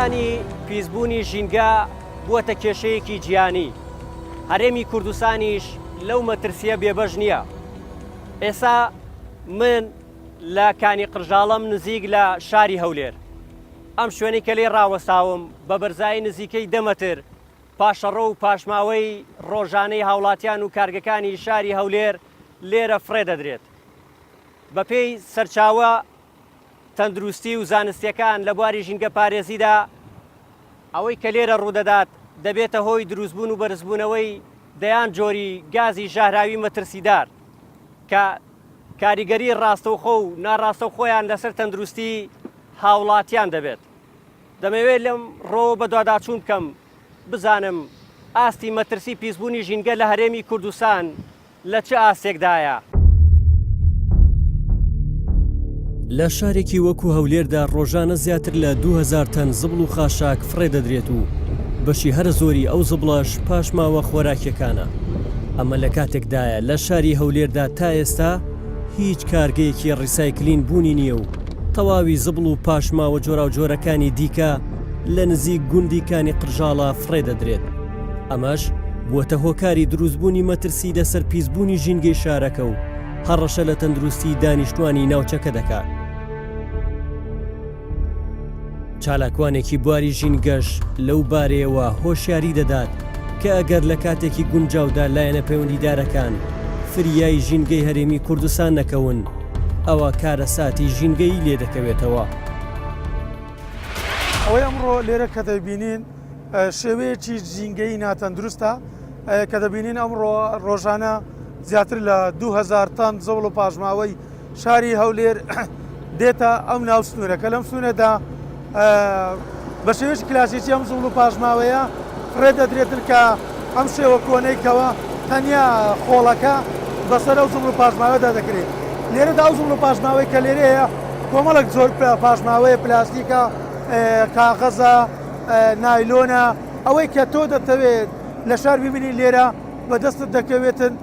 مەترسیەکانی پیسبوونی ژینگە بووەتە کێشەیەکی جیهانی، هەرێمی کوردستانیش لەو مەترسیە بێبەش نییە. ئێستا من لە کانی قرژاڵەم نزیک لە شاری هەولێر. ئەم شوێنەی کە لێی ڕاوەستاوم بە بەرزایی نزیکەی دە مەتر پاشەڕۆ و پاشماوەی ڕۆژانەی هاوڵاتیان و کارگەکانی شاری هەولێر لێرە فڕێ دەدرێت. بەپێی سەرچاوە تەندروستی و زانستیەکان لە بواری ژینگەپارێزیدا، ئەوەی کە لێرە ڕوودەدات دەبێتە هۆی دروستبوون و بەرزبوونەوەی دەیان جۆری گازی ژەهراوی مەترسیدار کە کاریگەری ڕاستەوخۆ و ناڕاستەوخۆیان لەسەر تەندروستی هاوڵاتیان دەبێت. دەمەوێت لەم ڕۆوە بەدواداچوون بکەم بزانم ئاستی مەترسی پیسبوونی ژینگە لە هەرێمی کوردستان لە چ ئاستێکدایە؟ لە شارێکی وەکو هەولێردا ڕۆژانە زیاتر لە 2000 تەن زبڵ و خاشاک فڕێ دەدرێت و بەشی هەرە زۆری ئەو زبڵەش پاشماوە خۆراکیەکانە. ئەمە لە کاتێکدایە لە شاری هەولێردا تا ئێستا هیچ کارگەیەکی ڕیسایکلین بوونی نییە و تەواوی زبڵ و پاشماوە جۆراوجۆرەکانی دیکە لە نزیک گوندی کانی قرژاڵە فڕێ دەدرێت. ئەمەش بووەتە هۆکاری دروستبوونی مەترسی لەسەر پیسبوونی ژینگەی شارەکە و هەڕەشە لە تەندروستی دانیشتوانی ناوچەکە دەکات. چالاکوانێکی بواری ژینگەش لەو بارەیەوە هۆشیاری دەدات کە ئەگەر لە کاتێکی گونجاودا لایەنە پەیوەندیدارەکان فریای ژینگەی هەرێمی کوردستان نەکەون، ئەوا کارەساتی ژینگەیی لێدەکەوێتەوە. ئەوەی ئەمڕۆ لێرە کە دەیبینین شێوەیەکی ژینگەیی ناتەندروستە کە دەبینین ئەمڕۆ ڕۆژانە زیاتر لە 2000 تەن زبڵ و پاشماوەی شاری هەولێر دێتە ئەم ناو سنوورە کە لەم سنوورەدا بە شێوەیەکی کلاسیکی ئەم زبڵ و پاشماوەیە فڕێ دەدرێتن کە ئەم شێوە کۆنەی کەوە تەنیا خۆڵەکە بەسەر ئەو زبڵ و پاشماوەدا دەکرێت لێرەدا ئەو زبڵ و پاشماوەی کە لێرەیە کۆمەڵێک جۆر پاشماوەیە پلاستیکە کاغەزە نایلۆنە ئەوەی کە تۆ دەتەوێت لە شار ببینی لێرە بە دەستت دەکەوێتن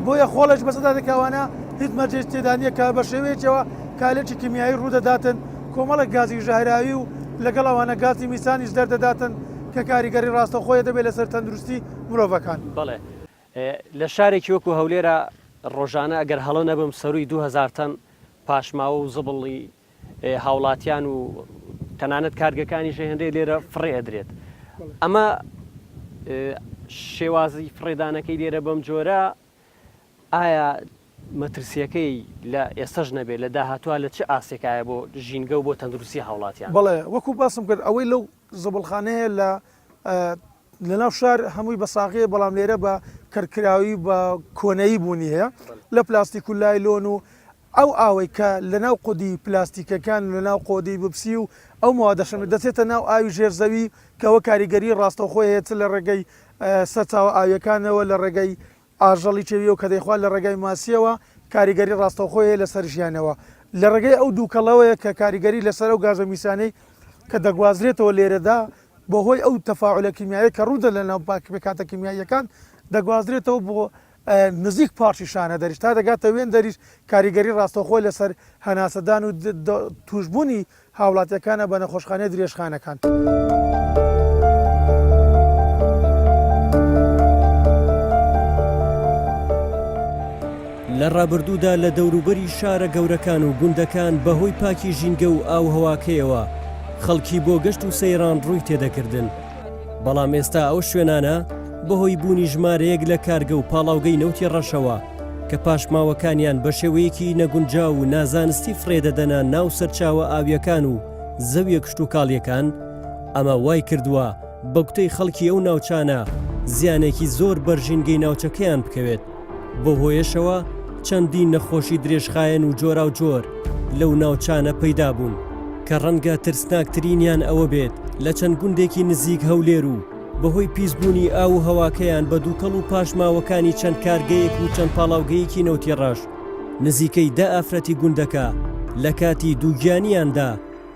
بۆیە خۆڵێک بەسەدا دەکەوانە هیچ مەرجێک تێدا نییە کە بە شێوەیەکەوە کالێکی کیمیایی ڕوودەداتن کۆمەڵێک گازی ژەهراوی و لەگەڵ ئەوانە گازی میسانیش دەردەداتن کە کاریگەری ڕاستەوخۆی دەبێت لەسەر تەندروستی مرۆڤەکان. بەڵێ لە شارێکی وەکو هەولێرا ڕۆژانە ئەگەر هەڵە نەبم سەرووی 2000 تەن پاشماوە و زبڵی هاوڵاتیان و تەنانەت کارگەکانیش هێندەی لێرە فڕێ ئەدرێت ئەمە شێوازی فڕێدانەکەی لێرە بەم جۆرە ئایا مەترسیەکەی لە ئێستەش نەبێت لە داهاتوە لە چ ئاستێکایە بۆ ژینگە و بۆ تەندروستی هاوڵاتیان؟ بەڵێ وەکو باسم کرد ئەوەی لەو زبڵخانەیە لە لەناو شار هەمووی بە ساغیە بەڵام لێرە بە کەرکراوی بە کۆنەیی بوونی هەیە لە پلاستیک و لایلۆن و ئەو ئاوەی کە لەناو قودی پلاستیکەکان و لەناو قۆدی بپسی و ئەو مەوادە شەمە دەچێتە ناو ئاوی ژێر زەوی کە ئەوە کاریگەری ڕاستەوخۆی هەیە چ لە ڕێگەی سەرچاوە ئاویەکانەوە لە ڕێگەی ئاژەڵی کێویەوە کە دەیخوات لە ڕێگای ماسیەوە کاریگەری ڕاستەوخۆی هەیە لەسەر ژیانەوە لە ڕێگەی ئەو دووکەڵەوەیە کە کاریگەری لەسەر ئەو گازە میسانەی کە دەگوازرێتەوە لێرەدا بەهۆی ئەو تەفاعولە کیمیایە کە ڕوودە لە ناو پێکهاتە کیمیاییەکان دەگوازرێتەوە بۆ نزیک پارکی شانەدەریش تا دەگاتە وێندەریش کاریگەری ڕاستەوخۆی لەسەر هەناسەدان و تووشبوونی هاوڵاتیەکانە بە نەخۆشخانەی درێژخانەکان. لە ڕابردوودا لە دەوروبەری شارە گەورەکان و گوندەکان بەهۆی پاکی ژینگە و ئاووهەواکەیەوە خەڵکی بۆ گەشت و سەیران ڕووی تێدەکردن، بەڵام ئێستا ئەو شوێنانە بەهۆی بوونی ژمارەیەک لە کارگە و پاڵاوگەی نەوتی ڕەشەوە کە پاشماوەکانیان بە شێوەیەکی نەگونجاو و نازانستی فڕێدەدەنە ناو سەرچاوە ئاوییەکان و زەویە کشتوکاڵییەکان، ئەمە وایکردووە بە گوتەی خەڵکی ئەو ناوچانە زیانێکی زۆر بەر ژینگەی ناوچەکەیان بکەوێت، بەو هۆیەشەوە چەندین نەخۆشی درێژخایەن و جۆراوجۆر لەو ناوچانە پەیدا بوون، کە ڕەنگە ترسناکترینیان ئەوە بێت لە چەند گوندێکی نزیک هەولێر و بەهۆی پیسبوونی ئاو و هەواکەیان بە دووکەڵ و پاشماوەکانی چەند کارگەیەک و چەند پاڵاوگەیەکی نەوتی ڕەش، نزیکەی دە ئافرەتی گوندەکە لە کاتی دووگیانیاندا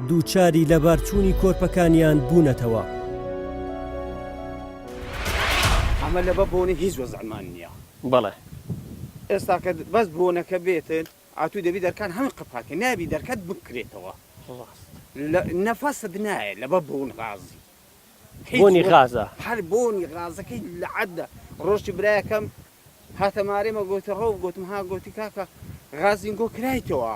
دووچاری لەبارچوونی کۆرپەکانیان بوونەتەوە. ئەمە لەبە بۆنە هیچ وەزعمان نییە. بەڵێ. ئێستا کە بەس بۆنەکە بێتن ئاتوو دەبی دەرکان هەمووی قەپاکەی نابی دەرکەت بکرێتەوە. ڕاست. نەفەست نایە لەبە بۆن غازی بۆنی غازە. هەر بۆنی غازەکەی لە عەدە ڕۆژی برایەکەم هاتە مارێمە گۆتی ڕەوف گۆتم ها گۆتی کاکە غازین گۆ کرایتەوە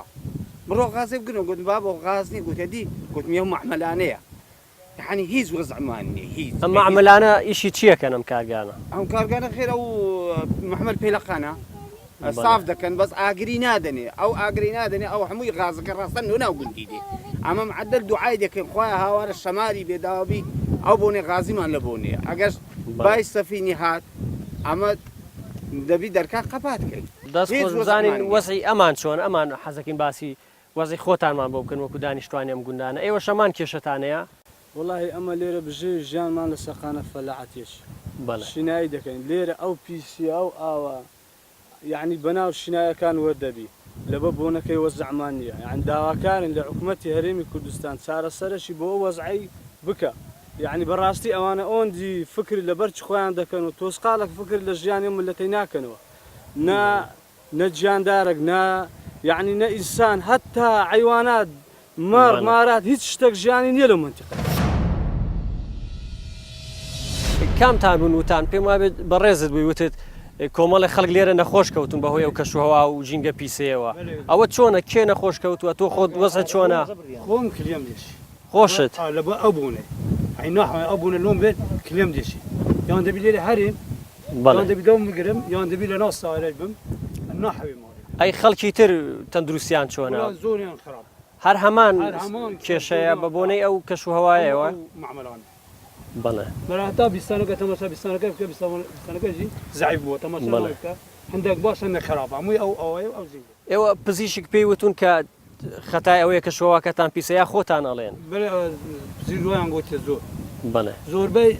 بڕۆ غازێ بگرن گۆتم بابە غاز نیە گۆتی ئەدی گۆتم یەو مەعمەلانەیە یەعنی هیچ وەزعمان نیە هیچ ئەم مەعمەلانە ئیشی چیەکەن ئەم کارگانە؟ ئەم کارگانە خێر ئەو مەعمەل پێلەقانە ساف دەکەن بەس ئاگری نادەنێ ئەو ئاگری نادەنێ ئەو هەمووی غازەکە ڕاستە لۆ ناو گوندی دێ ئەمە معەدەل دوعای دەکەین خوایە هاوارە شەماری بێ داوابی ئەو بۆنێ غازیمان لە بۆنێ ئەگەر بای سەفینی هات ئەمە دەبی دەرکا قەپات کەین. دەست خۆش بزانین وەزعی ئەمان چۆن ئەمان حەزەکەین باسی وەزعی خۆتانمان بۆ بکەن وەکو دانیشتوانی ئەم گوندانە ئێوەش هەمان کێشەتان هەیە؟ وەڵاهی ئەمە لێرە بژێوی ژیانمان لە سەقانە فەلەعەتیەکی بەڵێ. شینایی دەکەین لێرە ئەو پیسیە ئەو ئاوە یەعنی بەناو شینایەکان وەردەبی لەبە بۆنەکەی وەزعمان نیە یەعنی داواکارین لە حکومەتی هەرێمی کوردستان چارەسەرەکی بۆ ئەو وەزعەی بکا یەعنی بەڕاستی ئەوانە ئۆندی فکر لە بەرکی خۆیان دەکەن و تۆزقاڵێک فکر لە ژیانی ئەم مللەتەی ناکەنەوە نە نە گیاندارەک نە یەعنی نە ئینسان هەتا عەیوانات مەڕ مارات هیچ شتەک ژیانی نیە لەو مەنتیقەیە. کامتان بوون وتان پێم وابێت بەڕێزت بووی وتت کۆمەڵی خەڵک لێرە نەخۆش کەوتون بەهۆی ئەو کەشوهەوا و ژینگە پیسەیەوە ئەوە چۆنە کێ نەخۆش کەوتووە تۆ خۆت وەزعت چۆنە؟ خۆم کلیم دێشی. خۆشت. ئا لەبە ئەو بوونەی ئەی ناحەوێ ئەو بوونە لۆم بێت کلیم دێشی یان دەبی لێرە هەرێم بەڵێ. یان دەبی دەوم بگرم یان دەبی لەناو سارەی بم ناحەوێ ماڵێ. ئەی خەڵکی تر تەندروستیان چۆنە؟ وەڵا زۆریان خراپ. هەر هەمان هەر هەمان کێشەیە بە زۆریان بۆنەی ئەو کەش و هەوایەوە؟ ئەو مەعمەلانە. بەڵێ. بەرە هەتا بیستانەکە تەماشا بیستانەکە بکە بیستانەکە ژی زەعیف بووە تەماشا بەڵێ. بکە هەندێک باشە هەندێک خراپە هەمووی ئەو ئەوەیە و ئەو زیندە. ئێوە پزیشک پێی وتون کە خەتای ئەوەیە کە شۆواکەتان پیسە یا خۆتان ئەڵێن؟ بەلێ پزیشک وایان گۆتیە زۆر. بەڵێ. زۆربەی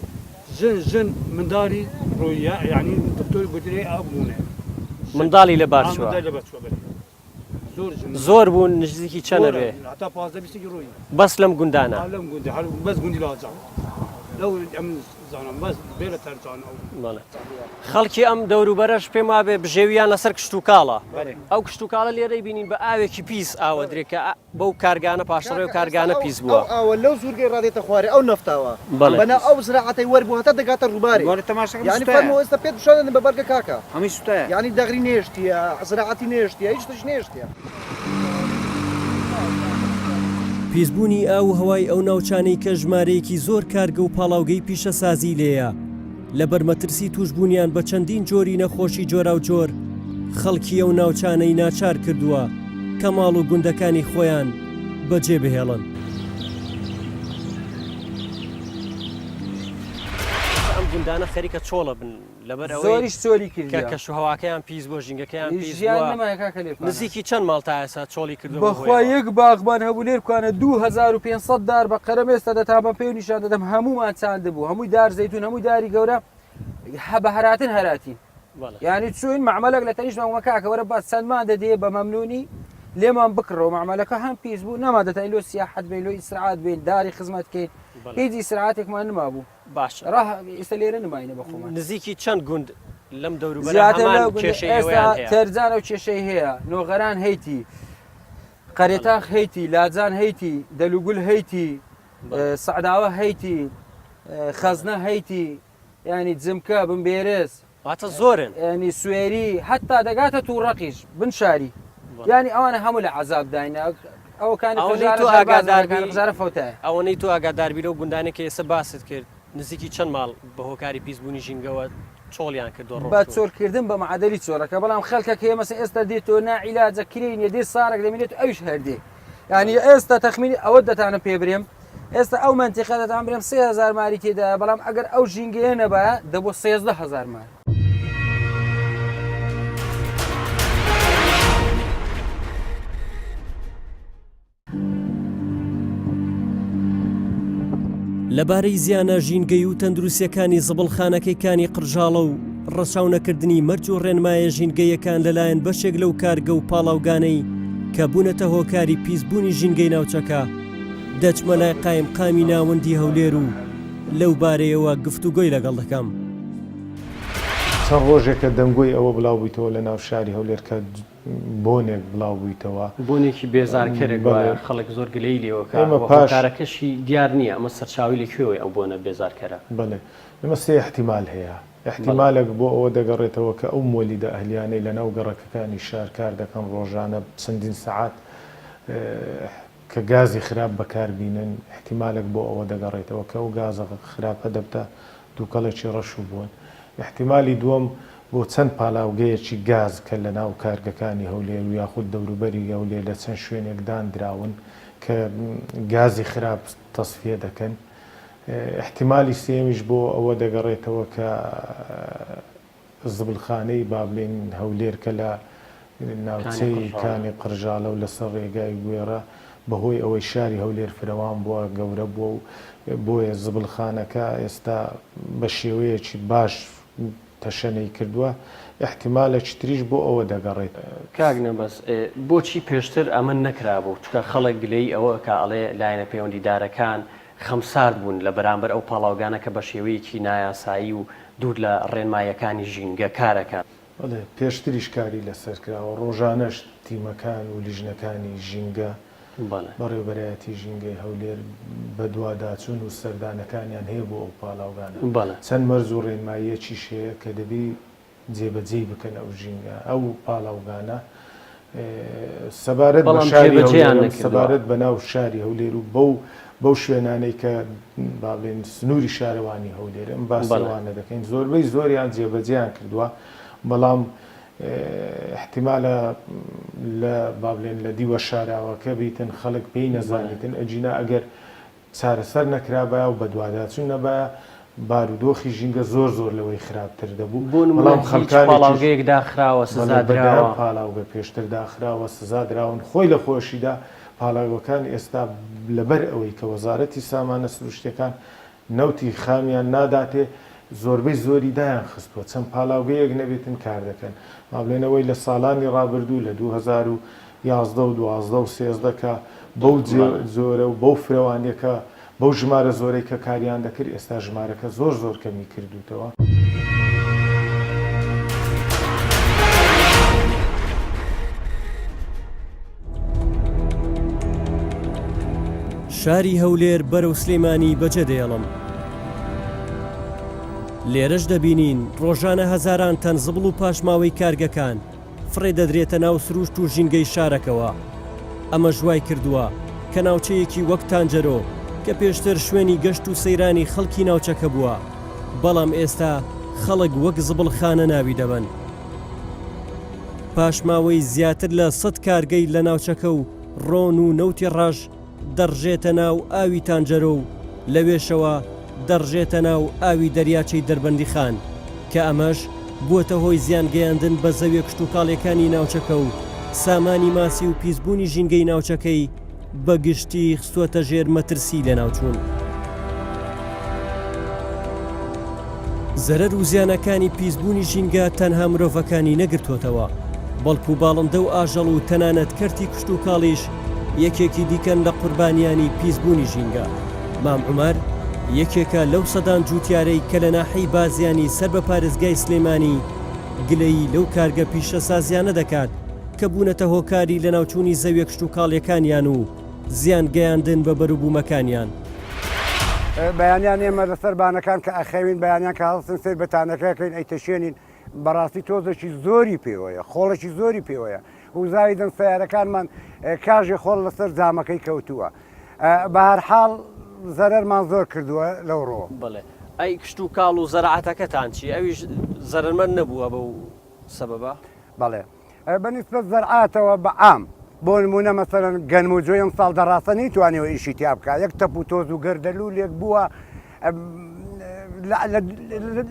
ژن ژن منداڵی ڕۆییە یانی دکتۆر گوتی لێی ئەو بوونە. منداڵی لەبار چووە. منداڵی لەبار چووە بەلێ. زۆر ژن. زۆر بوون نزیکی چەنە بێ؟ هەتا 15 بیستێکی ڕۆیی. بەس لەم گوندانە؟ ئا لەم گوندە هەر بەس گوندی لاجان. لەو ئەمن زانم بەس بێ لە تەرجان ئەو. بەڵێ. خەڵکی ئەم دەوروبەرەش پێم وابێ بژێویان لەسەر کشتوکاڵە. ئەو کشتوکاڵە لێرەی بینین بە ئاوێکی پیس ئاوە درێ کە بەو کارگانە پاشەڕۆی و کارگانە پیس بووە. ئەو ئاوە لەو زوورگەی ڕا دێتە خوارێ ئەو نەفتاوە بەڵێ. بەنا ئەو زراعەتەی وەربوو هەتا دەگاتە ڕووبارێ بەڵێ تەماشاکەم یانی سوتایە. فەرموو ئێستا پێت پیشان دەدەم بە بەرگە کاکە هەمووی سوتایە. یانی دەغری نێشتیە زراعەتی نێشتیە هیچ شتێکی نێشتیە. پیسبوونی ئاو و هەوای ئەو ناوچانەی کە ژمارەیەکی زۆر کارگە و پاڵاوگەی پیشەسازی لێیە، لەبەر مەترسی تووشبوونیان بە چەندین جۆری نەخۆشی جۆراوجۆر، خەڵکی ئەو ناوچانەی ناچار کردووە کە ماڵ و گوندەکانی خۆیان بەجێ بهێڵن. ئەم گوندانە خەریکە چۆڵە بن لەبەر ئەوەی زۆریش چۆلی کە کردیە. کەشوهەواکەیان پیس بووە، ژینگەکەیان پیس ژیان بووە. نەمایە کاکە لێ بکانە. نزیکی چەند ماڵ تا ئێستا چۆڵی کردووە بەخوا بەهۆیەوە؟ یەک باخمان هەبوو لێر کوانە 2500 دار بە قەرەم ئێستا دەتابەم پێ و نیشان دەدەم هەموومان چاندبوو هەمووی دار زەیتون هەمووی داری گەورە هە بە هەراتن هەراتین بەڵێ. یانی چوین مەعمەلەک لە تەنیشت مەمە کاکە وەرە با چەندمان دەدێ بە مەمنونی لێمان بکڕەوە مەعمەلەکە هەم پیس بوو نەما دەتای لۆ سیاحەت بین لۆ ئیسراعات بین داری خزمەت کەین بەڵێ. هیچ ئیسراعاتێکمان نمابوو باشە ڕاه ئێستا لێرە نماینە بە خۆمان. نزیکی چەند گوند لەم دەوروبەرە زیاتر هەمان لەو گوندە کێشەی ئێستا ئێوەیان هەیە؟ تەرجان ئەو کێشەی هەیە نۆغەران هەیتی قەرێتاخ هەیتی لاجان هەیتی دەلوگول هەیتی بەڵێ. سەعداوە هەیتی خەزنە هەیتی یانی جمکە بنبێرز واتە زۆرن. یانی سوێری هەتا دەگاتە توڕەقیش بن شاری یانی ئەوانە هەموو لە عەزاب داینە ئەوکانی ئەوەنەی قژارە تۆ ئاگادار بی قژارە فەوتایە. ئەوەنەی تۆ ئاگادار بی لەو گوندانەی کە ئێستا باست کرد نزیکی چەند ماڵ بە هۆکاری پیسبوونی ژینگەوە چۆڵیان کردووە بە ڕۆشتوون؟ چۆلکردن بە معەدەلی چۆلەکە بەڵام خەلکەک هەیە مەسەن ئێستا دێت تۆ نا عیلاجە کرێی نیە دێ سارەک دەمینێت و ئەویش هەر دێ یانی ئێستا تەخمینی ئەوە دەتانم پێ برێم ئێستا ئەو مەنتیقە دەتان برێم 3000 ماری تێدایە بەڵام ئەگەر ئەو ژینگەیە نەبایە دەبوو 13000 مار. لەبارەی زیانە ژینگەی و تەندروستیەکانی زبڵخانەکەی کانی قرژاڵە و ڕەچاونەکردنی مەرج و ڕێنمایە ژینگەیەکان لەلایەن بەشێک لەو کارگە و پاڵاوگانەی کە بوونەتە هۆکاری پیسبوونی ژینگەی ناوچەکە، دەچمە لای قایمقامی ناوەندی هەولێر و لەو بارەیەوە گفتوگۆی لەگەڵ دەکەم. چەند ڕۆژێکە دەنگۆی ئەوە بڵاو بوویتەوە لە ناو شاری هەولێر کە بۆنێک بڵاو بوویتەوە. بۆنێکی بێزارکەرە گوایە خەڵک زۆر گلەیی لێوە کە ئێمە پاش هۆکارەکەشی دیار نییە ئەمە سەرچاوەی لە کوێوەیە ئەو بۆنە بێزارکەرە؟ بەڵێ ئێمە سێ ئیحتیمال هەیە، ئیحتیمالێک بۆ ئەوە دەگەڕێتەوە کە ئەو مۆلیدە ئەهلیانەی لە ناو گەڕەکەکانی شار کار دەکەن ڕۆژانە چەندین سەعات کە گازی خراپ بەکار بینن، ئیحتیمالێک بۆ ئەوە دەگەڕێتەوە کە ئەو گازە خراپە دەبتە دووکەڵێکی ڕەش و بۆن. ئیحتیمالی دووەم بۆ چەند پالاوگەیەکی گاز کە لە ناو کارگەکانی هەولێر و یاخود دەوروبەری هەولێر لە چەند شوێنێک داندراون کە گازی خراپ تەسفیە دەکەن. ئیحتیمالی سێیەمیش بۆ ئەوە دەگەڕێتەوە کە زبڵخانەی با بڵێین هەولێر کە لە ناوچەی کانی قڕژاڵە و لەسەر ڕێگای گوێڕە بەهۆی ئەوەی شاری هەولێر فرەوان بووە گەورە بووە و بۆیە زبڵخانەکە ئێستا بە شێوەیەکی باش تەشەنەی کردووە ئیحتیمالێکی تریش بۆ ئەوە دەگەڕێت. کاک نەبەز بۆچی پێشتر ئەمە نەکرابوو چونکە خەڵک گلەیی ئەوە ئەکا ئەڵێ لایەنە پەیوەندیدارەکان خەمسارد بوون لە بەرامبەر ئەو پاڵاوگانە کە بە شێوەیەکی نایاسایی و دوور لە ڕێنماییەکانی ژینگە کارەکەن. بەڵێ، پێشتریش کاری لەسەر کراوە، ڕۆژانەش تیمەکان و لیژنەکانی ژینگە، بەڕێوەبەرایەتی ژینگەی هەولێر بەدواداچوون و سەردانەکانیان هەیە بۆ ئەو پاڵاوگانە. چەند مەرج و ڕێنماییەکیش هەیە کە دەبی جێبەجێی بکەن ئەو ژینگە ئەو پاڵاوگانە سەبارەت بە شاری هەولێر سەبارەت بە ناو شاری هەولێر و بەو بەو شوێنانەی کە با بڵێن سنووری شارەوانی هەولێر ئەم باسەوانە دەکەین زۆربەی زۆریان جێبەجێیان کردووە بەڵام احتیمالە لە با بڵێن لە دیوە شاراوەکە بیتن خەڵک پێی نەزانیتن ئەجینا ئەگەر چارەسەر نەکرابایە و بەدواداچوون نەبایە، بارودۆخی ژینگە زۆر زۆر لەوەی خراپتر دەبوو. بۆ نموونە بەڵام هیچ خەڵکانێکیش پاڵاوگەیەک داخراوە، بەڵێ سزا بە دەیان دراوە؟ پاڵاوگە پێشتر داخراوە، سزا دراون، خۆی لە خۆشیدا پاڵاوگەکان ئێستا لەبەر ئەوەی کە وەزارەتی سامانە سروشتییەکان نەوتی خامیان ناداتێ، زۆربەی زۆری دایان خستووە، چەند پالاوگەیەک نەبێتن کار دەکەن. با بڵێین ئەوەی لە ساڵانی ڕابردوو لە 2011 و 12 و 13 کە بەو جۆرە و بەو فرەوانیە کە بەو ژمارە زۆرەی کە کاریان دەکرد، ئێستا ژمارەکە زۆر زۆر کەمی کردووتەوە. شاری هەولێر بەرەو سلێمانی بەجێ دەێڵم. لێرەش دەبینین ڕۆژانە هەزاران تەن زبڵ و پاشماوەی کارگەکان فڕێ دەدرێتە ناو سروشت و ژینگەی شارەکەوە. ئەمەش وای کردووە کە ناوچەیەکی وەک تانجەرۆ کە پێشتر شوێنی گەشت و سەیرانی خەڵکی ناوچەکە بووە، بەڵام ئێستا خەڵک وەک زبڵخانە ناوی دەبەن. پاشماوەی زیاتر لە سەد کارگەی لە ناوچەکە و ڕۆن و نەوتی ڕەش دەڕژێتە ناو ئاوی تانجەرۆ و لەوێشەوە دەڕژێتە ناو ئاوی دەریاچەی دەربەندیخان کە ئەمەش بووەتە هۆی زیانگەیاندن بە زەویە کشتوکاڵیەکانی ناوچەکە و سامانی ماسی و پیسبوونی ژینگەی ناوچەکەی بە گشتی خستووەتە ژێر مەترسی لەناوچوون. زەرەر و زیانەکانی پیسبوونی ژینگە تەنها مرۆڤەکانی نەگرتووەتەوە، بەڵکو باڵندە و ئاژەڵ و تەنانەت کەرتی کشتوکاڵیش یەکێکی دیکەن لە قوربانیانی پیسبوونی ژینگە. مام عومەر یەکێکە لەو سەدان جووتیارەی کە لە ناحیەی بازیانی سەر بە پارێزگای سلێمانی گلەیی لەو کارگە پیشەسازیانە دەکات کە بوونەتە هۆکاری لەناوچوونی زەویە کشتوکاڵیەکانیان و زیان گەیاندن بە بەروبوومەکانیان. بەیانیان ئێمە لەسەر بانەکان کە ئەخەوین بەیانیان کە هەڵسن سەیر بەتانەکە ئەکەین ئەیتەشێنین بەڕاستی تۆزێکی زۆری پێوەیە خۆڵێکی زۆری پێوەیە و زایدن سیارەکانمان کاژێ خۆڵ لەسەر جامەکەی کەوتووە بە هەرحاڵ زەرەرمان زۆر کردووە لەو ڕۆ. بەڵێ ئەی کشتوکاڵ و زەراعەتەکەتان چی ئەویش زەرەرمەند نەبووە بەو سەبەبە؟ بەڵێ بە نیسبەت زەرعاتەوە بە عام بۆ نموونە مەسەلەن گەنم و جۆی ئەمساڵ دەڕاستە نەیتوانیوە ئیشی تیا بکا یەک تەپ و تۆز و گەردەلوولێک بووە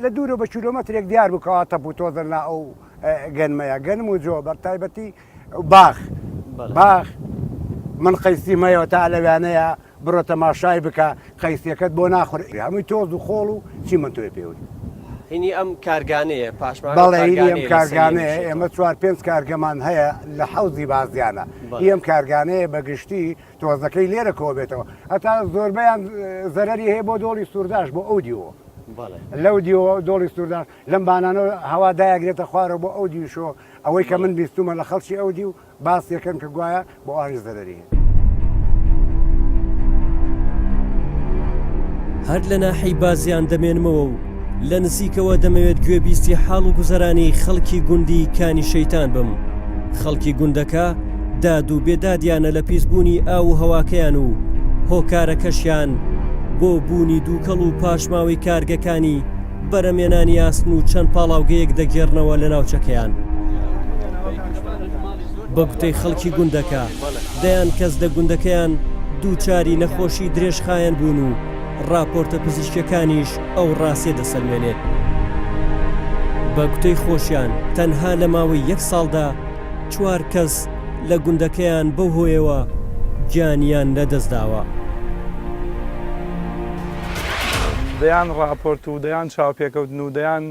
لە دوورە بە کیلۆمەترێک دیار بوو کەوا تەپ و تۆزە نا ئەو گەنمەیە گەنم و جۆ بە تایبەتی باخ باخ من قەیسیم هەیەوە تا لەوانەیە بڕۆ تەماشای بکە قەیسیەکەت بۆ ناخور هەمووی تۆز و خۆڵ و چیمەنتۆی پێوەی. هینی ئەم کارگانەیە پاشماوەی ئەو بەڵێ هینی ئەم کارگانەیە لەسەری کارگانەیە ئەنیشێتەوە. ئێمە چوار پێنج کارگەمان هەیە لە حەوزی بازیانە بەڵێ. هی ئەم کارگانەیە بە گشتی تۆزەکەی لێرە کۆبێتەوە هەتا زۆربەیان زەرەری هەیە بۆ دۆڵی سوورداش بۆ ئەو دیوە. لەو دیوە دۆڵی سورداش لەم بانانەوە هەوا دایەگرێتە خوارەوە بۆ ئەو دیوشەوە ئەوەی کە من بیستومە لە خەڵکی ئەو دیو باس دەکەن کە گوایە بۆ ئەوانیش زەرەری هەیە. هەر لە ناحەی بازیان دەمێنمەوە و لە نزیکەوە دەمەوێت گوێبیستی حاڵ و گوزەرانی خەڵکی گوندی کانی شەیتان بم. خەڵکی گوندەکە داد و بێدادیانە لە پیسبوونی ئاو و هەواکەیان و هۆکارەکەشیان بۆ بوونی دووکەڵ و پاشماوەی کارگەکانی بەرەمێنانی ئاسن و چەند پاڵاوگەیەک دەگێڕنەوە لە ناوچەکەیان. بە گوتەی خەڵکی گوندەکە، دەیان کەس لە گوندەکەیان دووچاری نەخۆشی درێژخایەن بوون و ڕاپۆرتە پزیشکیەکانیش ئەو ڕاستیە دەسەلمێنێت. بە گوتەی خۆشیان تەنها لە ماوەی یەک ساڵدا چوار کەس لە گوندەکەیان بەو هۆیەوە گیانیان لەدەستداوە. دەیان ڕاپۆرت و دەیان چاوپێکەوتن و دەیان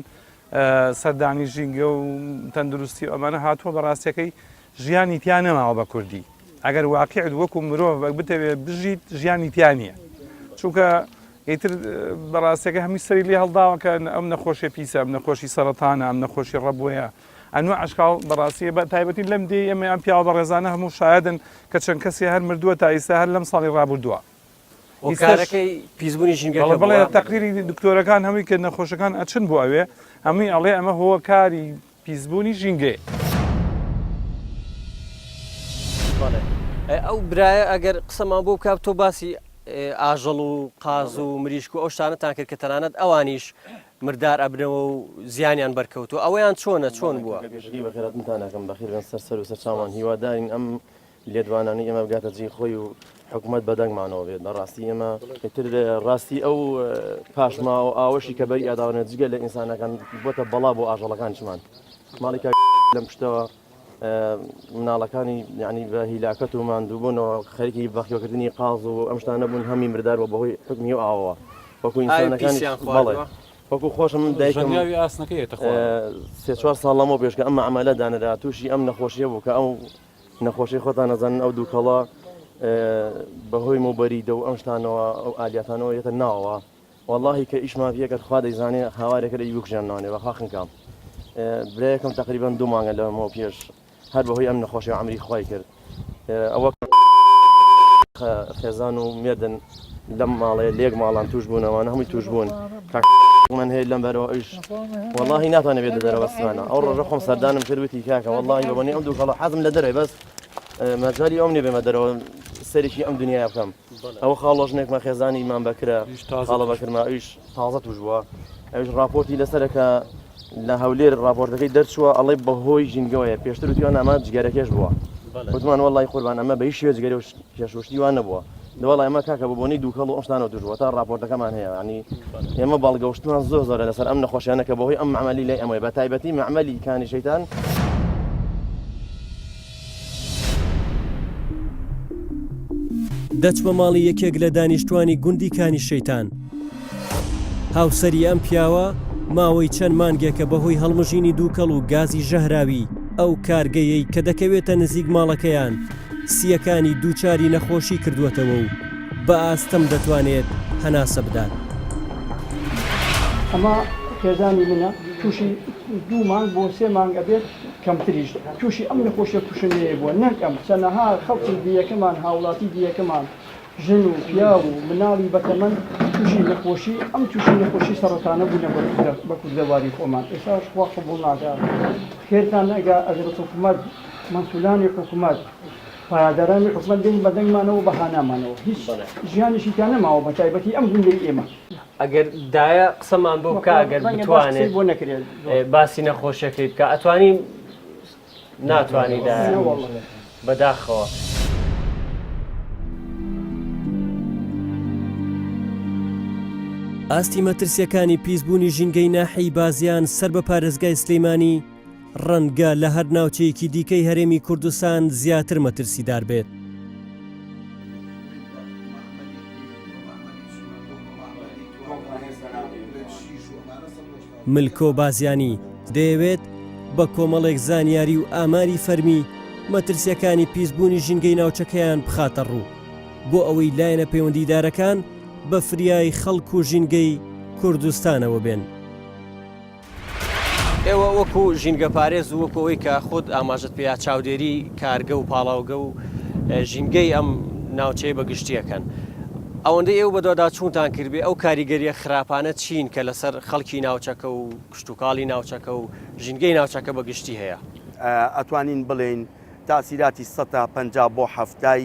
سەردانی ژینگە و تەندروستی و ئەمانە هاتووە بە ڕاستیەکەی ژیانی تیا نەماوە بە کوردی ئەگەر واقیعت وەکو مرۆڤ بتەوێت بژیت ژیانی تیا نییە چونکە ئیتر بەڕاستەکە هەمووی سەری لێ هەڵداوە کە ئەم نەخۆشی پیسە ئەم نەخۆشی سەرەتانە ئەم نەخۆشی ڕەبۆیە ئەنوا ئەشکاڵ بەڕاستی بە تایبەتی لەم دێ ئێمە ئەم پیاوە بەڕێزانە هەموو شایدن کە چەند کەسی هەر مردووە تا ئیستا هەر لەم ساڵی ڕابردووە هۆکارەکەی پیسبوونی ژینگەکە بڵێ تەقریری دکتۆرەکان هەمووی کە نەخۆشەکان ئەچن بۆ ئەوێ هەمووی ئەڵێ ئەمە هۆکاری پیسبوونی ژینگەیە. بەڵێ ئەو برایە ئەگەر قسەمان بۆ بکات تۆ باسی ئاژەڵ و قاز و مریشک و ئەو شتانەتان کرد کە تەنانەت ئەوانیش مردار ئەبنەوە و زیانیان بەرکەوتووە ئەوەیان چۆنە چۆن بووە؟ بەخێراتنتان ئەکەم بەخێر بێن سەر سەر و سەر چاوان هیوادارین ئەم لێدوانانەی ئێمە بگاتە جێی خۆی و حکومەت بەدەنگمانەوە بێت بەڕاستی ئێمە ئیتر ڕاستی ئەو پاشماوە ئاوەشی کە بەری ئاداوانە جگە لە ئینسانەکان بۆتە بەڵا بۆ ئاژەڵەکانیشمان ماڵی کاک لەم پشتەوە مناڵەکانی یعنی بە هیلاکەت و ماندووبوونەوە خەریکی بەخیوەکردنی قاز و ئەم شتانە بوون هەمی مردار بووە بەهۆی حکمی و ئاوەوە وەکو ئاوی ئینسانەکانیش پیسیان بەڵێ خواردووە؟ وەکو خۆشم من دایکم ژەنگاوی ئاسنەکە یەتە خوارەوە. سێ چوار ساڵ لەمەو پێش کە ئەم مەعمەلە دانرا تووشی ئەم نەخۆشیە بوو کە ئەو نەخۆشی خۆتان ئەزانن ئەو دووکەڵە بەهۆی موبەریدە و ئەم شتانەوە ئەو ئالیاتانەوە یەتە ناوەوە واللهی کە ئیشمان پێکرد خوا دەیزانێ هاوارێکرد ئەی بکوژێننەوەێ بەخوا خنکام برایەکەم تقریبا دوو مانگە لەمەوە پێش هەر بەهۆی ئەم نەخۆشی عمری خوای کرد ئەوە خێزان و مێردن لەم ماڵێ لێک ماڵان توش بوونەوەە هەمووی توش بوون من هەیە لەم بەرەوە ئەوش وەڵاهی ناتوانێت بێتە دەرەوە سمانە ئەو ڕۆژە خۆم سەردانم کرد وتی کاکە وەڵاهی بەبۆنەی ئەم دووکەڵە حەزم لە دەرەوەی بەس مەجالی ئەوم نییە بێمە دەرەوە سەرێکی ئەم دنیای بکەم ئەوە خاڵۆژنێکمە خێزانی مام بەکرە خاڵە بەکرمە ئەویش تازە توش بووە ئەویش راپۆرتی لەسەرە کە لە هەولێر راپۆرتەکەی دەرچووە ئەڵێ بەهۆی ژینگەوەیە پێشتر وتیان ئەمە جگەرەکێش بووە وتمان وەڵی قوربان ئەمە بە هیچ شێوەیەک جگەرە و کێشوشتی وان نەبووە وەڵا ئەمە کاکە بە بۆنەی دووکەڵ و ئەم شتانەوە توش بووە تا راپۆرتەکەمان هەیە ینی ئێمە بەڵگەوشتمان زۆر زۆرە لەسەر ئەم نەخۆشیانە کە بەهۆی ئەم مەعمەلی لای ئەمەی بە تایبەتی مەعمەلی کانی شەیتان دەچمە ماڵی یەکێک لە دانیشتوانی گوندی کانی شەیتان. هاوسەری ئەم پیاوە ماوەی چەند مانگێکە بەهۆی هەڵمژینی دووکەڵ و گازی ژەهراوی ئەو کارگەیەی کە دەکەوێتە نزیک ماڵەکەیان سییەکانی دووچاری نەخۆشی کردووەتەوە و بە ئاستەم دەتوانێت هەناسە بدات. ئەمە خێزانی منە تووشی دوو مانگ بۆ سێ مانگ ئەبێت کەمتریش تووشی ئەم نەخۆشیە کوشندەیە بووە نەک ئەم چەنەها خەڵکی دیەکەمان هاوڵاتی دیەکەمان ژن و پیاو و مناڵی بەتەمەن تووشی نەخۆشی ئەم تووشی نەخۆشی سەڕەتانە بوونە بە کوردەواری خۆمان ئێستاش خوا قبوڵ ناکا خێرتان ئەگا ئەگەر حکومەت مەسولانی حکومەت پایەدارانی حکومەت بێن بە دەنگمانەوە بە هانامانەوە هیچ ژیانێکی تیا نەماوە بە تایبەتی ئەم گوندەی ئێمە. ئەگەر دایە قسەمان بۆ بکا ئەگەر بتوانێت باسی نەخۆشیەکەی بکا ئەتوانی ناتوانی دایە بەداخەوە. ئاستی مەترسیەکانی پیسبوونی ژینگەی ناحیەی بازیان سەر بە پارێزگای سلیمانی ڕەنگە لە هەر ناوچەیەکی دیکەی هەرێمی کوردستان زیاتر مەترسیدار بێت. ملکۆ بازیانی دەیەوێت بە کۆمەڵێک زانیاری و ئاماری فەرمی مەترسیەکانی پیسبوونی ژینگەی ناوچەکەیان بخاتە ڕوو بۆ ئەوەی لایەنە پەیوەندیدارەکان بە فریای خەڵک و ژینگەی. کوردستانەوە بێن. ئێوە وەکو ژینگەپارێز و وەکو ئەوەی کە خۆت ئاماژەت پێیا چاودێری کارگە و پاڵاوگە و ژینگەی ئەم ناوچەیە بە گشتی ئەکەن. ئەوەندەی ئێوە بەدواداچوونتان کردبێ ئەو کاریگەرییە خراپانە چین کە لەسەر خەڵکی ناوچەکە و کشتوکاڵی ناوچەکە و ژینگەی ناوچەکە بە گشتی هەیە؟ ئەتوانین بڵێین تاسیراتی سەتا 50 بۆ حەفتای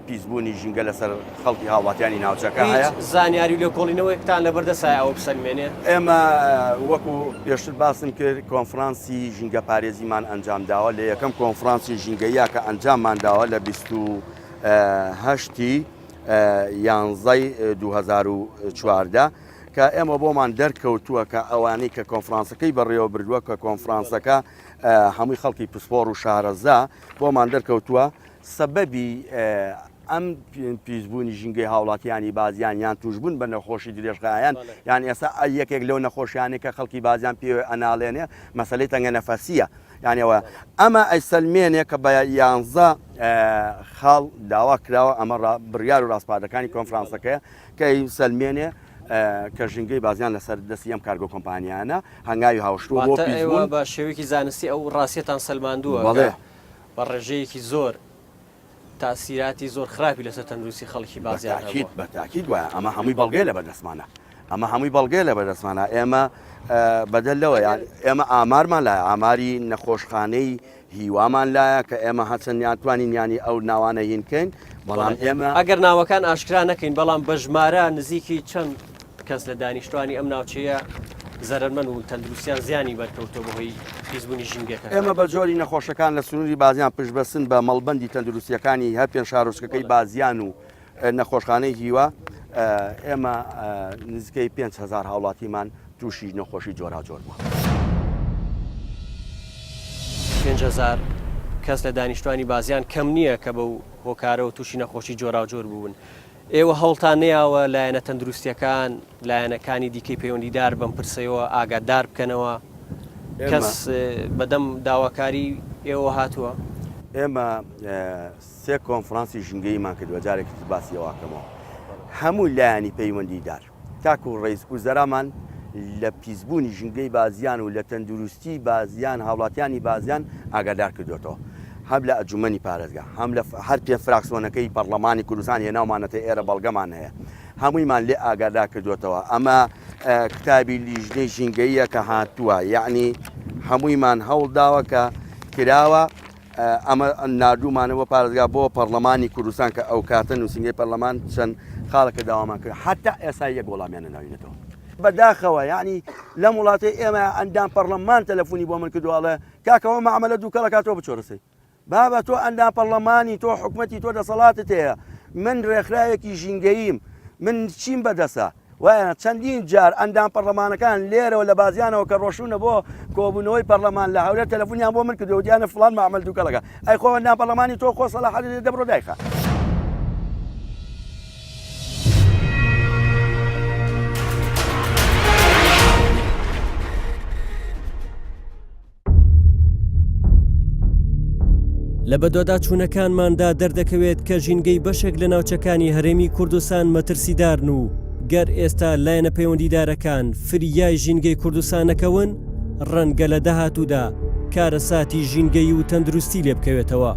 پیسبوونی ژینگە لەسەر خەڵکی هاوڵاتیانی ناوچەکە هەیە. هیچ زانیاری و لێکۆڵینەوەیەکتان لەبەردەستایە ئەوە بسەلمێنێ؟ ئێمە وەکو پێشتر باسم کرد کۆنفرانسی ژینگەپارێزیمان ئەنجام داوە، لە یەکەم کۆنفرانسی ژینگەییا کە ئەنجاممان داوە لە 28 ی یانزەی 2014 کە ئێمە بۆمان دەرکەوتووە کە ئەوانەی کە کۆنفرانسەکەی بەڕێوە بردووە کە کۆنفرانسەکە هەمووی خەڵکی پسپۆڕ و شارەزا بۆمان دەرکەوتووە سەبەبی ئەم پیسبوونی ژینگەی هاوڵاتیانی بازیان یان توشبوون بە نەخۆشی درێژخایەن یان ئێستا یەکێک لەو نەخۆشیانەی کە خەڵکی بازیان پێوە ئەناڵێنێ مەسەلەی تەنگە نەفەسیە یانەوە ئەمە ئەیسەلمێنێ کە بە یانزە خاڵ داوا کراوە ئەمە بڕیار و ڕاسپاردەکانی کۆنفرانسەکەیە کە سەلمێنێ کە ژینگەی بازیان لەسەر دەستی ئەم کارگۆ کۆمپانیانە هەنگاوی هاوشتووە بۆ واتە ئێوە پیسبوون بە شێوەیەکی زانستی ئەو ڕاستیەتان سەلماندووە کە بەڵێ. بە ڕێژەیەکی زۆر تاسیراتی زۆر خراپی لەسەر تەندروستی خەڵکی بازیان بەتاکید هەبووە. بەتاکید وایە ئەمە هەمووی بەڵگەیە لەبەردەستمانە ئەمە هەمووی بەڵگەیە لەبەردەستمانە ئێمە بەدەر لەوە یان ئێمە ئامارمان لایە ئاماری نەخۆشخانەی هیوامان لایە کە ئێمە هەچەند یان توانین ینی ئەو ناوانە هین کەین بەڵام ئێمە ئەگەر ناوەکان ئاشکرا نەکەین بەڵام بە ژمارە نزیکی چەند کەس لە دانیشتوانی ئەم ناوچەیە زەرەرمەند بوون، تەندروستیان زیانی بەرکەوتووە بەهۆی پیسبوونی ژینگەکە. ئێمە بە جۆری نەخۆشەکان لە سنووری بازیان پشتبەستن بە مەڵبەندی تەندروستییەکانی هەر پێنج شارۆچکەکەی بازیان و نەخۆشخانەی هیوا، ئێمە نزیکەی 5000 هاوڵاتیمان تووشی نەخۆشی جۆراوجۆر بووە. 5000 کەس لە دانیشتوانی بازیان کەم نییە کە بەو هۆکارەوە تووشی نەخۆشی جۆراوجۆر بوون. ئێوە هەوڵتان نەیاوە لایەنە تەندروستییەکان، لایەنەکانی دیکەی پەیوەندیدار بەم پرسەیەوە ئاگادار بکەنەوە؟ کەس بەدەم داواکاری ئێوە هاتووە؟ ئێمە سێ کۆنفرانسی ژینگەییمان کردووە، جارێکی تر باسی ئەوە ئەکەمەوە. هەموو لایەنی پەیوەندیدار تاکو ڕەئیس وزەرامان لە پیسبوونی ژینگەی بازیان و لە تەندروستی بازیان هاوڵاتیانی بازیان ئاگادار کردوێتەوە هەم لە ئەجومەنی پارێزگا هەم لە هەر پێ فراکسۆنەکەی پەرلەمانی کوردستان هێناومانەتە ئێرە بەڵگەمان هەیە هەموویمان لێ ئاگادار کردوێتەوە ئەمە کتابی لیژنەی ژینگەییە کە هاتووە یعنی هەموویمان هەوڵداوە کە کراوە ئەمە ناردوومانە بۆ پارێزگا بۆ پەرلەمانی کوردستان کە ئەو کاتە نووسینگەی پەرلەمان چەند خاڵەکە داوامان کرد حتا ئێستا یەک وەڵامیان نەداوینەتەوە بەداخەوە یعنی لەم وڵاتەی ئێمە ئەندام پەرلەمان تەلەفۆنی بۆ من کردو ئەڵێ کاکەەوە معاملە دووکەڵەکە تۆ بچۆرەسی بابە تۆ ئەندام پەرلەمانی تۆ حکومەتی تۆ دەسەڵاتت هەیە من ڕێکخراوێکی ژینگەییم من چیم بەدەسە وایە چەندین جار ئەندام پەڕلەمانەکان لێرەوە لە بازیانەوە کە ڕۆشتوونە بۆ کۆبوونەوەی پەڕلەمان لە هەولێر تەلەفونیان بۆ من کردووە وتیانە فڵان مەعمەل دووکەڵەکە ئەی خۆ ئەندام پەڕلەمانی تۆ خۆ سەلاحەدین دە بڕۆ دایخە. لە بەدواداچوونەکانماندا دەردەکەوێت کە ژینگەی بەشێک لە ناوچەکانی هەرێمی کوردستان مەترسیدارن و گەر ئێستا لایەنە پەیوەندیدارەکان فریای ژینگەی کوردستان نەکەون ڕەنگە لە داهاتوودا کارەساتی ژینگەی و تەندروستی لێ بکەوێتەوە.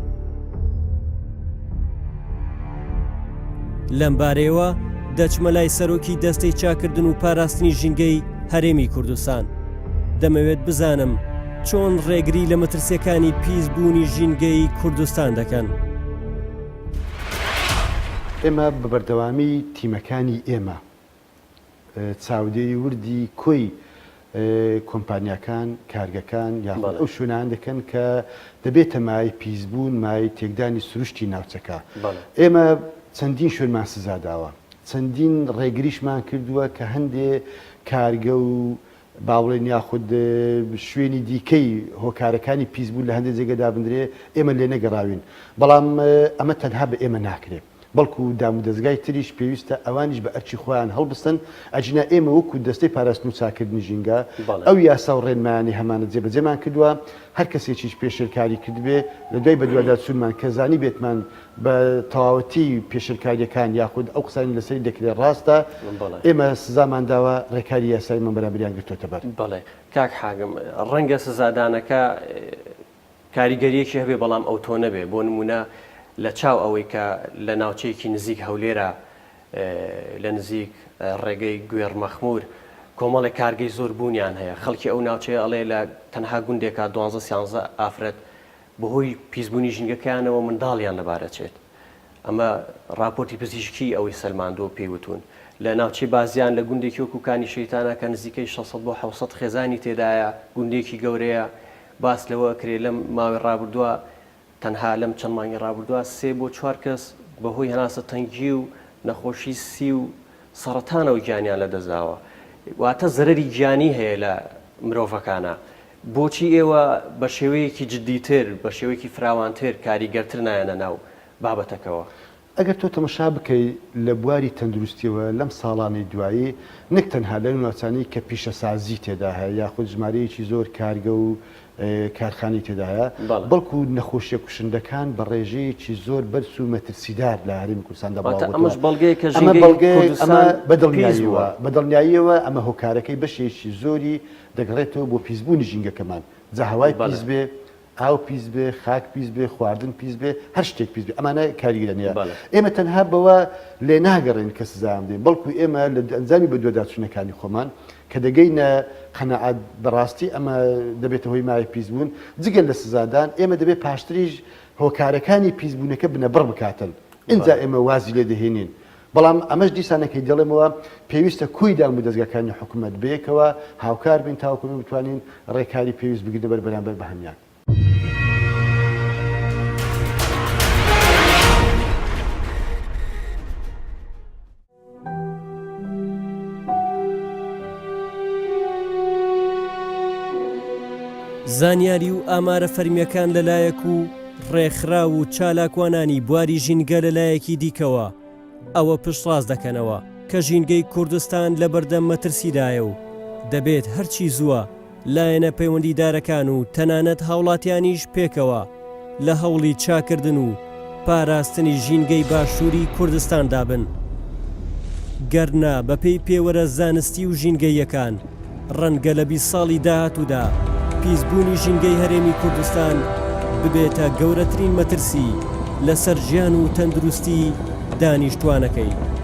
لەمبارەیەوە دەچمە لای سەرۆکی دەستەی چاکردن و پاراستنی ژینگەی هەرێمی کوردستان. دەمەوێت بزانم چۆن ڕێگری لە مەترسیەکانی پیسبوونی ژینگەی کوردستان دەکەن؟ ئێمە بە بەردەوامی تیمەکانی ئێمە چاودێری وردی کۆی کۆمپانیاکان، کارگەکان یاخود ئەو شوێنانە دەکەن کە دەبێتە مایەی پیسبوون، مایەی تێکدانی سروشتی ناوچەکە. ئێمە چەندین شوێنمان سزا داوە، چەندین ڕێگریشمان کردووە کە هەندێ کارگە و با بڵێین یاخود شوێنی دیکەی هۆکارەکانی پیسبوون لە هەندێ جێگە دابندرێ، ئێمە لێنەگەڕاوین. بەڵام ئەمە تەنها بە ئێمە ناکرێ. بەڵکو دامودەزگای تریش پێویستە ئەوانیش بە ئەرکی خۆیان هەڵبستن، ئەگینا ئێمە وەکو دەستەی پاراستن و چاککردنی ژینگە ئەو یاسا و ڕێنمایانەی هەمانە جێبەجێمان کردووە، هەر کەسێکیش پێشێلکاری کردبێ لە دوای بەدواداچوونمان کە زانیبێتمان بە تەواوەتی پێشێلکارییەکان یاخود ئەو قسانەی لەسەری دەکرێت ڕاستە، ئێمە سزامان داوە، ڕێکاری یاساییمان بەرامبەریان گرتۆتە بەر. بەڵێ کاک حاکم، ڕەنگە سزادانەکە کاریگەرییەکی هەبێ بەڵام ئەوتۆ نەبێ، بۆ نموونە لە چاو ئەوەی کە لە ناوچەیەکی نزیک هەولێرە لە نزیک ڕێگەی گوێڕ مەخموور کۆمەڵێک کارگەی زۆر بوونیان هەیە، خەڵکی ئەو ناوچەیە ئەڵێ لە تەنها گوندێکا دوانزە سیانزە ئافرەت بەهۆی پیسبوونی ژینگەکەیانەوە منداڵیان لەبار ئەچێت. ئەمە ڕاپۆرتی پزیشکی ئەوەی سەلماندووە و پێی وتوون. لە ناوچەی بازیان لە گوندێکی وەکو کانی شەیتانە کە نزیکەی 600 بۆ 700 خێزانی تێدایە، گوندێکی گەورەیە، باس لەوە ئەکرێ لەم ماوەی ڕابردووە تەنها لەم چەند مانگی ڕابردووە سێ بۆ چوار کەس بەهۆی هەناسە تەنگی و نەخۆشی سی و سەڕەتانەوە گیانیان لەدەستداوە. واتە زەرەری گیانی هەیە لە مرۆڤەکانا. بۆچی ئێوە بە شێوەیەکی جدیتر، بە شێوەیەکی فراوانتر، کاریگەرتر نایەنە ناو بابەتەکەوە؟ ئەگەر تۆ تەمەشا بکەی لە بواری تەندروستیەوە لەم ساڵانەی دوایی نەک تەنها لەو ناوچانەی کە پیشەسازی تێدا هەیە یاخود ژمارەیەکی زۆر کارگە و کارخانەی تێدا هەیە بەڵکو نەخۆشیە کوشندەکان بە ڕێژەیەکی زۆر بەرز و مەترسیدار لە هەرێمی کوردستاندا واتە بڵاو ئەمەش بۆتەوە. بەڵگەیە کە ئەمە ژینگەی بەڵگەیە ئەمە کوردستان بە پیس دڵنیاییەوە بووە. بە دڵنیاییەوە ئەمە هۆکارەکەی بەشێکی زۆری دەگەڕێتەوە بۆ پیسبوونی ژینگەکەمان، جا هەوای پیس بێ، ئاو پیس بێ، خاک پیس بێ، خواردن پیس بێ، هەر شتێک پیس بێ، ئەمانە کاریگەریان هەیە. ئێمە تەنها بەوە لێ ناگەڕێین کە سزایان بدەین، بەڵکو ئێمە لە ئەنجامی بەدواداچوونەکانی خۆمان کە دەگەینە قەناعەت بەڕاستی ئەمە دەبێتە هۆی مایە پیسبوون، جگە لە سزادان ئێمە دەبێت پاشتریش هۆکارەکانی پیسبوونەکە بنەبڕ بکاتن، ئینجا ئێمە وازی لێ دەهێنین. بەڵام ئەمەش دیسانەکەی دەڵێمەوە پێویستە کۆی دامودەزگاکانی حکومەت بەیەکەوە هاوکار بین تاوەکو ئێمە بتوانین ڕێکاری پێویست بگرینە بەر بەرامبەر بە هەمیان. زانیاری و ئامارە فەرمییەکان لەلایەک و ڕێکخراو و چالاکوانانی بواری ژینگە لەلایەکی دیکەوە، ئەوە پشتڕاست دەکەنەوە کە ژینگەی کوردستان لەبەردەم مەترسیدایە و دەبێت هەرچی زووە لایەنە پەیوەندیدارەکان و تەنانەت هاوڵاتیانیش پێکەوە لە هەوڵی چاکردن و پاراستنی ژینگەی باشووری کوردستاندا بن. گەرنا بەپێی پێوەرە زانستی و ژینگەییەکان ڕەنگە لە 20 ساڵی داهاتوودا پیسبوونی ژینگەی هەرێمی کوردستان ببێتە گەورەترین مەترسی لەسەر ژیان و تەندروستی دانیشتوانەکەی.